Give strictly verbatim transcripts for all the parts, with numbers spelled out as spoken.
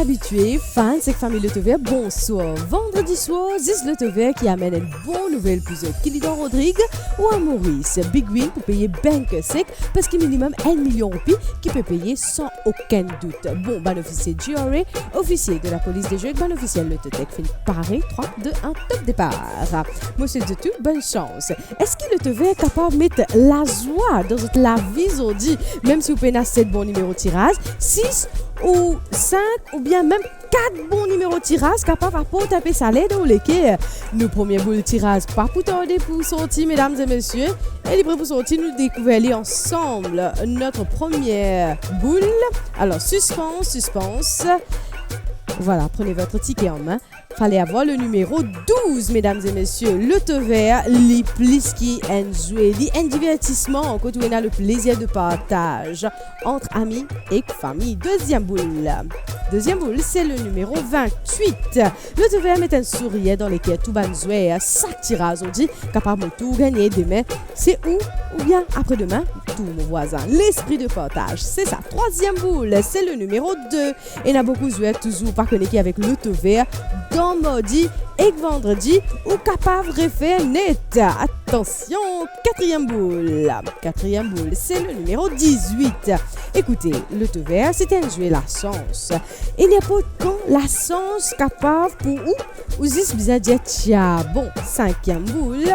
Abitie, fans ek fami Lotovert, bonswar. Vandredi swar, zis Lotovert ki amenn enn bon nouvel pou zot, ki li dan Rodrig ou a Moris. Big Win pou peye bank sek, parski minimem enn milion roupi ki pe peye san okenn dout. Bon, bann ofisie G R A, ofisie de lapolis de zwe ek bann ofisiel Lototech finn pare, trwa, de, enn, top depar. Mo swet zot tou bonn sans. Eski Lotovert kapav met lazwa dan zot lavi zordi, mem si ou pena set bon nimero tiraz, sis ou sink oubien mem kat bon nimero tiraz kapav aport enpe saler dan ou leker? Nou premie boul tiraz pa pou tarde pou sorti, medam e mesie, e li pre pou sorti, nou dekouver li ansam. Notre première boule. Alors, suspense, suspense. Voilà, prenez votre ticket en main. Fale avoir le nimero douz, medam e mesie. Lotovert, li plis ki enn zwe, li enn divertisman kot ou ena le plezir de partaz ant ami ek fami. Deziem boul. Deziem boul, se le nimero vintwit. Lotovert met enn sourir dan leker tou bann zwer. Sak tiraz zordi kapav mo tour gagne, demin se ou, oubien apre demin, tour mo vwazin. Lespri de partaz, se sa. Trwaziem boul, se le nimero de. Ena boukou zwer touzour pa kone ki avek Lotovert, dan mardi ek vandredi, ou kapav refer net. Atansion, katriem boul. Katriem boul, se le nimero dizwit. Ekoute, Lotovert, se enn zwe lasans. E ninport kan, lasans kapav pou ou, ou zis bizin dir tia. Bon, sinkiem boul,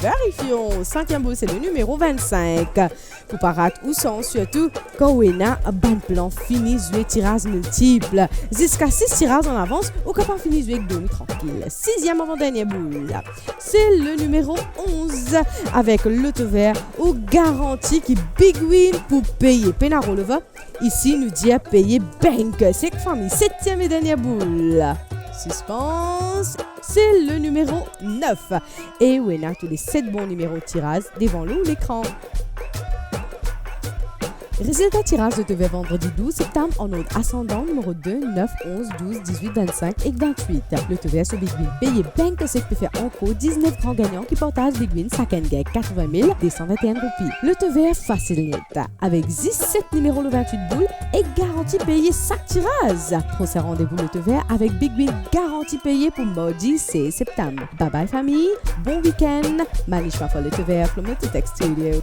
verifion. Sinkiem boul, se le nimero vennsink. Pou pa rat ou sans, sirtou kan ou ena bann plan fini zwe tiraz miltip. Ziska sis tiraz an avans, ou kapav fini zwe ek dormi trankil. Siziem avan dernie boul, se le nimero onz. Avek Lotovert, ou garanti ki Big Win pou peye. Pena rollover, isi nou dir peye bank sek, fami. Setiem e dernie boul. Sispans, se le nimero nef. E ou ena tou le set bon nimero tiraz devan ou lekran. Rezilta tiraz Lotovert vandredi douz septam an ord asandan, nimero de, nef, onz, douz, dizwit, vennsink ek vintwit. Lotovert so Big Win peye bank sek pe fer ankor diznef gran gagnan ki partaz Big Win, sakenn gagn katreven mil de san vinteenn roupi. Lotovert fasil net. Avek zis set nimero lor vintwit boul e garanti peye sak tiraz. Prosin randevou Lotovert avek Big Win garanti peye pou mardi sez septam. Bye bye fami, bon weekend. Manish for Lotovert from Lototech Studio.